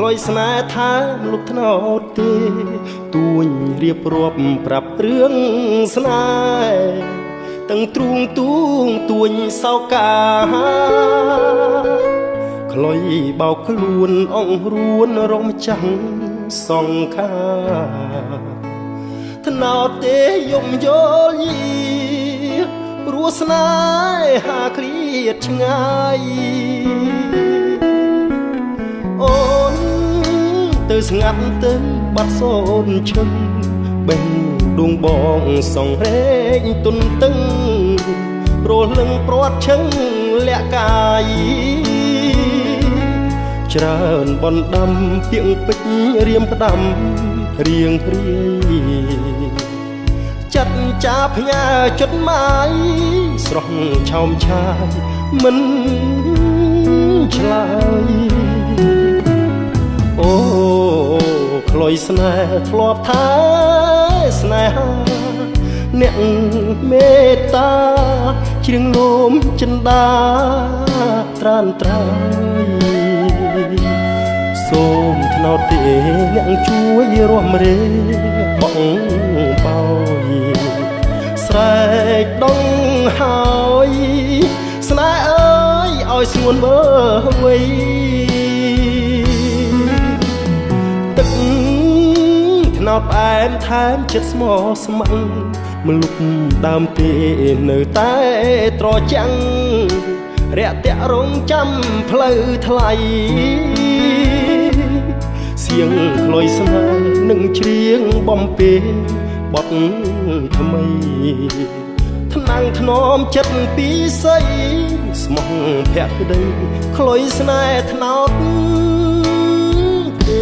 ខ្លុយស្នេហ៍ថែមលុបថ្នោតទេទួញរៀបរាប់ប្រាប់រឿងស្នេហ៍ទាំងទ្រូងទូងទួញសោកាខ្លុយបោកខ្លួនអងរួនរំចាំងសង្ខាថ្នោតទេយំយល់ញីព្រោះស្នេហាឃ្លាតឆ្ងាយអូនទៅស្ងាត់ទៅបាត់សូនឈឹងបេះដួងបងសងរែងទុនតឹងព្រោះលឹងព្រាត់ឈឹងលាក់កាយច្រើនបណ្ដាំពីងពេជ្ររៀមផ្ដាំរៀងព្រាយចិត្តចាផ្ញើចិត្តម៉ាយស្រស់ឆោមឆាយមិនឆ្លើយអូខ្លុយស្នេហ៍ធ្លាប់ថាស្នេហាអ្នកមេត្តាជ្រៀងលោមចិន្តាត្រានត្រើយសូមថ្នោតទេអ្នកជួយរំរេបងបោយស្រែកដងហើយស្នេហ៍អើយឲ្យស្ងួនមើវៃទឹកថ្នោតផ្អែមថែមចិត្តស្មោះស្ម័គ្រមលុបដើមទេនៅតែត្រចាំងរាក់ទាក់រងចាំផ្លូវថ្លៃសៀងខ្លុយស្នេហ៍នឹងច្រៀងបំពេបទថ្មីថ្នាំងថ្នមចិត្តពីស័យស្មោះភក្តីខ្លុយស្នេហ៍ថ្នោតទេ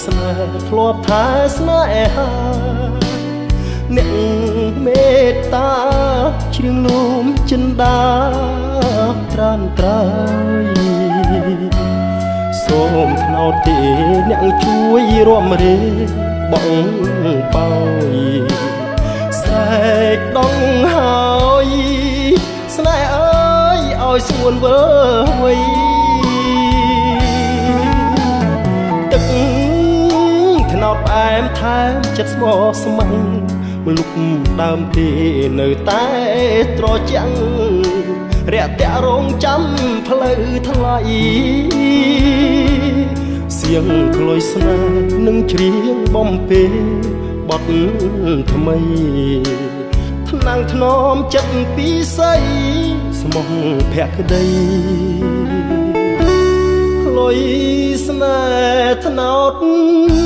ស្នេហ៍ធ្លាប់ថាស្នេហាអ្នកមេត្តាជ្រៀងលោមចិន្តាត្រានត្រើយសូមថ្នោតទេអ្នកជួយរំរេបងបោយស្រែកដងហើយស្នេហ៍អើយឲ្យស្ងួនវើវៃទឹកថ្នោតផ្អែមថែមចិត្តស្មោះស្ម័គ្រមលុបដើមទេនៅតែត្រចាំងរាក់ទាក់រងចាំផ្លូវថ្លៃសៀងខ្លុយស្នេហ៍នឹងច្រៀងបំពេបទថ្មីថ្នាំងថ្នមចិត្តពីស័យស្មោះភក្តីខ្លុយស្នេហ៍ថ្នោត